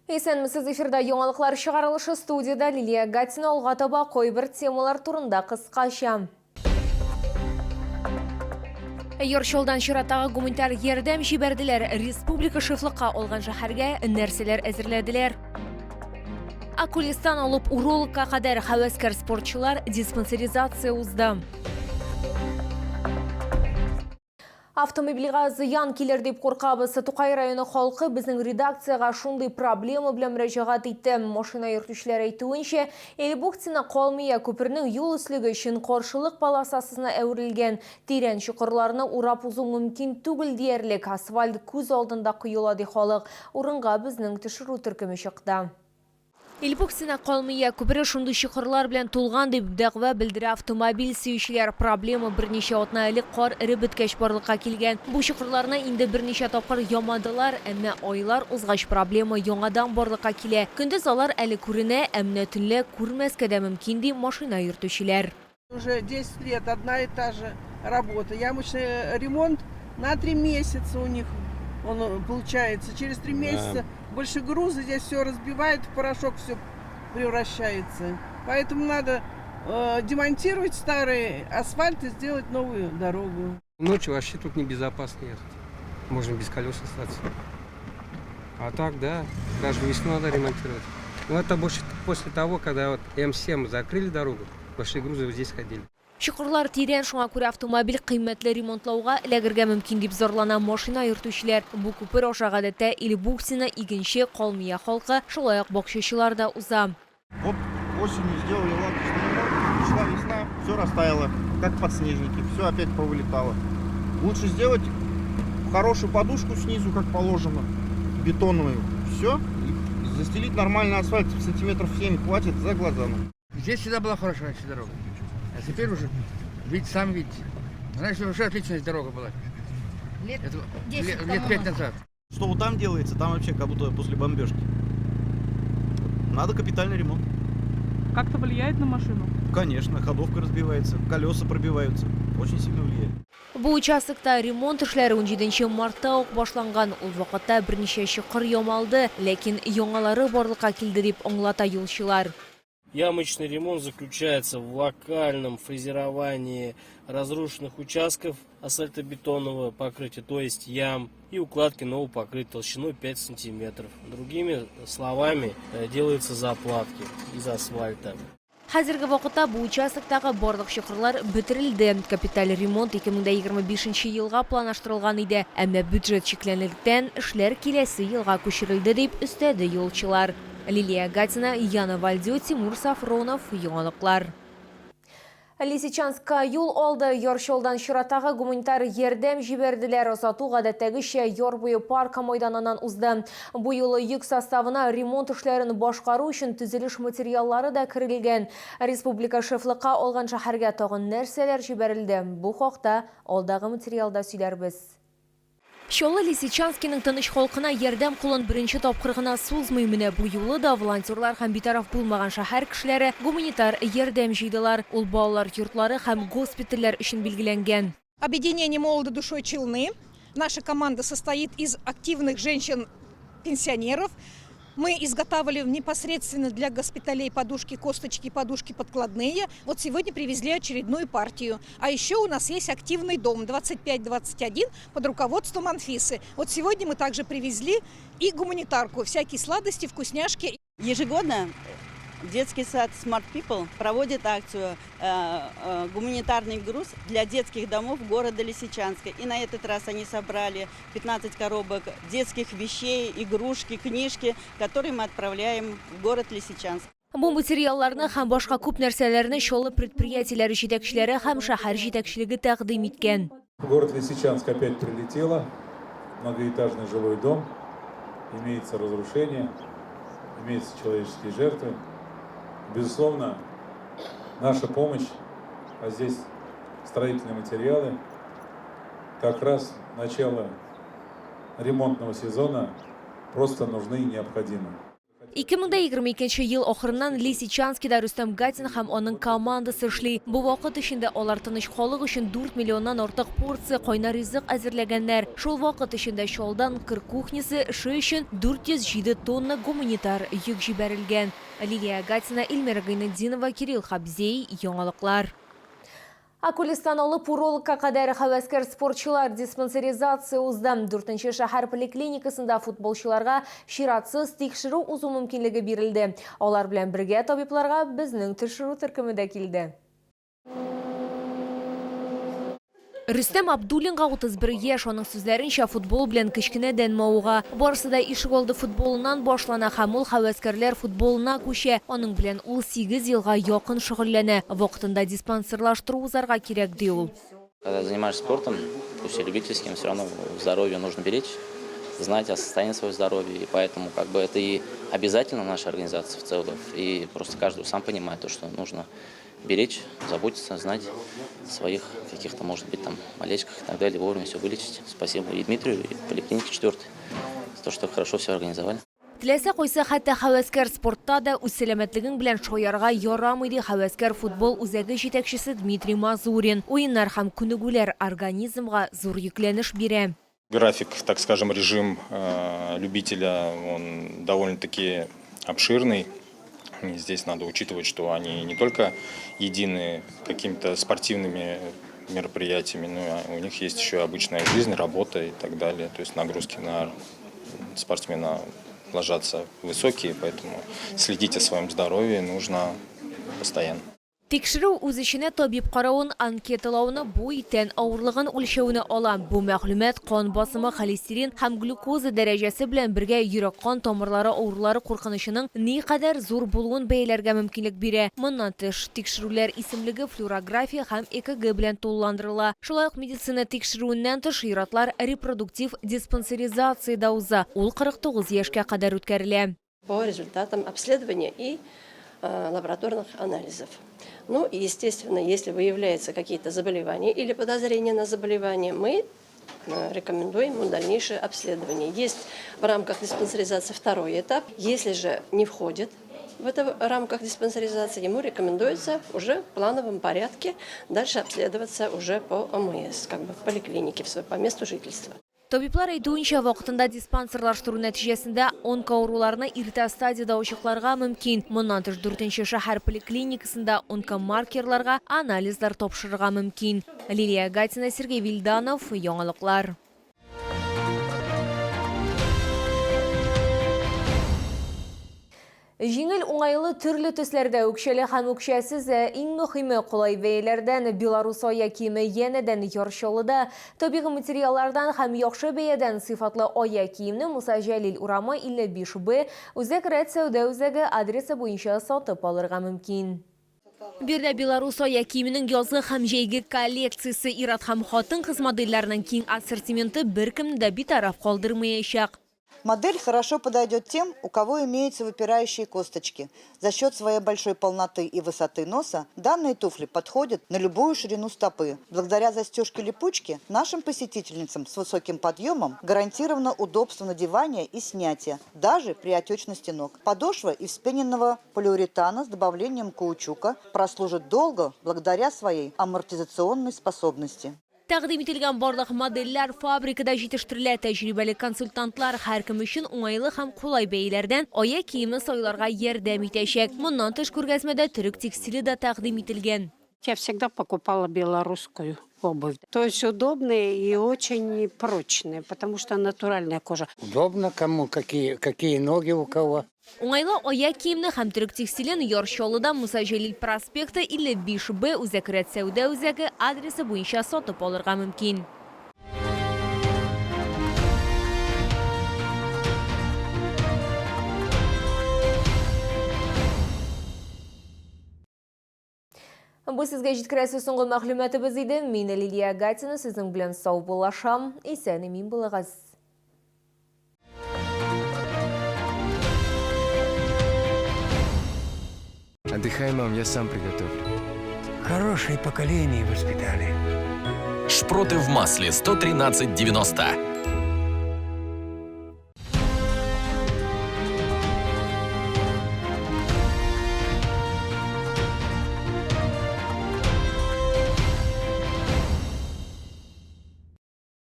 Исәнмесез, эфирда яңалыклар чыгарылышы, студиядә Лилия Гатина. Алга таба кайбер темалар турында кыскача. Йорчолдан чираттагы гуманитар ярдәм җибәрделәр. Республика шефлыкка алган шәһәргә нәрсәләр әзерләделәр? Окулисттан алып урологка кадәр хәвәскәр спортчылар диспансеризация узды. Автомобильгә зыян килер дип куркабыз. Тукай районы халкы безнең редакциягә шундый проблема белән мөрәҗәгать итте. Машина йөртүчеләр әйтүенчә, Эльбухтина Калмия күпернең юл өслеге өчен каршылык полосасына әверелгән. Тирән чокырларны урап узу мөмкин түгел диярлек, асфальт күз алдында коела, ди халык. Урынга безнең төшерү төркеме чыкты. Илбуксина Калмыя күпере шундый чокырлар белән тулган, дип дәгъва белдерә автомобиль сөючеләр. Проблема берничә атна элек кар эреп беткәч барлыкка килгән. Бу чокырларны инде берничә тапкыр ямадылар, әмма айлар узгач проблема яңадан барлыкка килә. Көндез алар әле күренә, ә менә төнлә күрмәскә дә мөмкин, ди машина йөртүчеләр. Уже 10 лет одна и та же работа. Ямочный ремонт на 3 месяца у них он получается. Через 3 месяца больше груза здесь все разбивает, в порошок все превращается. Поэтому надо демонтировать старый асфальт и сделать новую дорогу. Ночью вообще тут небезопасно ехать. Можно без колес остаться. А так, да, даже весну надо ремонтировать. Но это больше после того, когда вот М7 закрыли дорогу, большие грузы вот здесь ходили. Чокырлар тирән, шуңа күрә автомобиль кыйммәтле ремонтлауга эләгергә мөмкин, дип зарлана машина йөртүчеләр. Бу күпер аша гадәттә Илбуксино, Игенче, Калмия халкы, шулай ук бакчачылар да уза. Вот осенью сделали лодочный ремонт, пришла весна, все растаяло, как подснежники, все опять повылетало. Лучше сделать хорошую подушку снизу, как положено, бетонную, все, и застелить нормальный асфальт, сантиметров 7 хватит за глаза. Здесь всегда была хорошая раньше дорога, а теперь уже, видите, сам видите. Раньше вообще отличная дорога была. Лет Это 10 лет тому 5 назад. назад. Что вот там делается, там вообще как будто после бомбежки. Надо капитальный ремонт. Как-то влияет на машину? Конечно, ходовка разбивается, колеса пробиваются. Очень сильно влияет. Бу участокта ремонт эшләре 17 мартта ук башланган. Ул вакытта берничә чокыр ямалды, ләкин яңалары барлыкка килде, дип аңлата юлчылар. Ямочный ремонт заключается в локальном фрезеровании разрушенных участков асфальтобетонного покрытия, то есть ям, и укладке нового покрытия толщиной 5 сантиметров. Другими словами, делаются заплатки из асфальта. Хәзерге вакытта бу участоктагы барлык чокырлар бетерелде. Капиталь ремонт 2025 елга планлаштырылган иде, әмма бюджет чикләнлектән эшләр киләсе елга күчерелде, дип өстәде юлчылар. Лилия Гатина, Яна Вальдё, Тимур Сафронов, Яңалыклар. Лисичанскка юл алды. Яр Чаллыдан чираттагы гуманитар ярдәм җибәрделәр. Озату гадәттәгечә яр буе парка майданыннан узды. Бу юлы йөк составына ремонт эшләрен башкару өчен төзелеш материаллары да керелгән. Республика шефлыкка алган шәһәргә тагын нәрсәләр җибәрелде? Бу хакта алдагы материалда сөйләрбез. Чаллы Лисичанскиның тыныч халкына ярдәм кулын беренче тапкыр гына сузмый. Менә бу юлы да волонтерлар һәм битараф булмаган шәһәр кешеләре гуманитар ярдәм җыйдылар. Ул балалар йортлары һәм госпитальләр өчен билгеләнгән. Объединение «Молоды душой Челны». Наша команда состоит из активных женщин-пенсионеров. Мы изготавливаем непосредственно для госпиталей подушки, косточки, подушки подкладные. Вот сегодня привезли очередную партию. А еще у нас есть активный дом 2521 под руководством Анфисы. Вот сегодня мы также привезли и гуманитарку, всякие сладости, вкусняшки. Ежегодно детский сад Smart People проводит акцию «Гуманитарный груз» для детских домов города Лисичанска. И на этот раз они собрали 15 коробок детских вещей, игрушки, книжки, которые мы отправляем в город Лисичанск. Бу материалларны һәм башка күп нәрсәләрне Чаллы предприятиеләре җитәкчеләре һәм шәһәр җитәкчелеге тәкъдим иткән. В город Лисичанск опять прилетело. Многоэтажный жилой дом. Имеется разрушение, имеются человеческие жертвы. Безусловно, наша помощь, а здесь строительные материалы, как раз начало ремонтного сезона просто нужны и необходимы. 2022 ел ахырыннан Лисичанскида Рөстәм Гатин һәм аның командасы эшли. Бу вакыт эчендә алар тыныч халык өчен 4 миллионнан артык порция кайнар ризык әзерләгәннәр. Шул вакыт эчендә Чаллыдан кыр кухнясы эше өчен 407 тонна гуманитар йөк җибәрелгән. Лилия Гатина, Эльмира Гайнетдинова, Кирилл Хабзей, Яңалыклар. Окулисттан алып урологка кадәр һәвәскәр спортчылар диспансеризация узды. Дүртенче шәһәр поликлиникасында футболчыларга чиратсыз тикшерү узу мөмкинлеге бирелде. Алар белән бергә табибларга безнең төшерү төркеме дә килде. Рөстәм Абдуллинга 31 яшь, аның сүзләренчә, футбол белән кечкенәдән мавыга. Барысы да ишегалды футболыннан башлана һәм ул һәвәскәрләр футболына күчә. Аның белән ул сигез елга якын шөгыльләнә. Вакытында диспансерлаштыру узарга кирәк, ди ул. Когда занимаешься спортом, пусть и любительским, все равно здоровье нужно беречь, знать о состоянии своего здоровья. И поэтому как бы это и обязательно в нашей организации в целом. И просто каждый сам понимает то, что нужно беречь, заботиться, знать о своих каких-то, может быть, там, болячках и так далее, вовремя все вылечить. Спасибо и Дмитрию, и поликлинике 4 за то, что хорошо все организовали. Теләсә кайсы хәтта һәвәскәр спортта да үз сәламәтлегең белән шаярга ярамый, ди һәвәскәр футбол үзәге җитәкчесе Дмитрий Мазурин. Уеннар һәм күнегүләр организмга зур йөкләнеш бирә. График, так скажем, режим любителя, он довольно-таки обширный. И здесь надо учитывать, что они не только едины какими-то спортивными мероприятиями, но и у них есть еще обычная жизнь, работа и так далее. То есть нагрузки на спортсмена ложатся высокие, поэтому следить о своем здоровье нужно постоянно. Тикшерү үз эченә табиб каравын, анкеталауны, буй, тән авырлыгын үлчәүне ала. Бу мәгълүмат кан басымы, холестерин һәм глюкоза дәрәҗәсе белән бергә йөрәк-кан тамырлары авырулары куркынычының никадәр зур булуын бәяләргә мөмкинлек бирә. Моннан тыш, тикшерүләр исемлеге флюорография һәм ЭКГ белән тулыландырыла. Шулай ук медицина тикшерүеннән тыш, ир-атлар репродуктив диспансеризация дә уза, ул 49 яшькә кадәр үткәрелә. По результатам обследования и лабораторных анализов. Ну и, естественно, если выявляются какие-то заболевания или подозрения на заболевание, мы рекомендуем ему дальнейшее обследование. Есть в рамках диспансеризации второй этап. Если же не входит в это в рамках диспансеризации, ему рекомендуется уже в плановом порядке дальше обследоваться уже по ОМС, как бы в поликлинике, по месту жительства. Табиблар әйтүенчә, вакытында диспансерлаштыру нәтиҗәсендә онкоавыруларны иртә стадиядә ачыкларга мөмкин. Моннан тыш, дүртенче шәһәр поликлиникасында онкомаркерларга анализлар тапшырырга мөмкин. Лилия Гатина, Сергей Вильданов, Яңалыклар. Җиңел, уңайлы, төрле төсләрдә, үкчәле һәм үкчәсез, ә иң мөхиме, кулай бәяләрдән Беларус аяк киеме янәдән Яр Чаллыда. Табигый материаллардан һәм яхшы бәядән сыйфатлы аяк киемне Муса Җәлил урамы 55 Б, Үзәк рәт сәүдә үзәге адресы буенча сатып алырга мөмкин. Биредә Беларус аяк киеменең язгы һәм җәйге коллекциясе, ир-ат һәм хатын-кыз модельләренең киң ассортименты беркемне дә битараф калдырмаячак. Модель хорошо подойдет тем, у кого имеются выпирающие косточки. За счет своей большой полноты и высоты носа данные туфли подходят на любую ширину стопы. Благодаря застежке липучки нашим посетительницам с высоким подъемом гарантировано удобство надевания и снятия, даже при отечности ног. Подошва из вспененного полиуретана с добавлением каучука прослужит долго благодаря своей амортизационной способности. Тәкъдим ителгән барлык модельләр фабрикада җитештерелә. Тәҗрибәле консультантлар һәркем өчен уңайлы һәм кулай бәяләрдән аяк киеме сайларга ярдәм итәчәк. Моннан тыш, күргәзмәдә төрек текстиле дә тәкъдим ителгән. Я всегда покупала белорусскую обувь. То есть удобные и очень прочные, потому что натуральная кожа. Удобно кому, какие, какие ноги у кого. Уңайлы аяк киемне һәм төрек текстилен Яр Чаллыда Муса Җәлил проспекты 55 Б Үзәк рәт сәүдә үзәге адресы буенча сатып алырга мөмкин. Бу сезгә җиткерәсе соңгы мәгълүматыбыз иде. Мин Лилия Гатина сезнең белән саубуллашам. Исән-имин булыгыз. Отдыхай, мам, я сам приготовлю. Хорошее поколение воспитали. Шпроты в масле 113,90.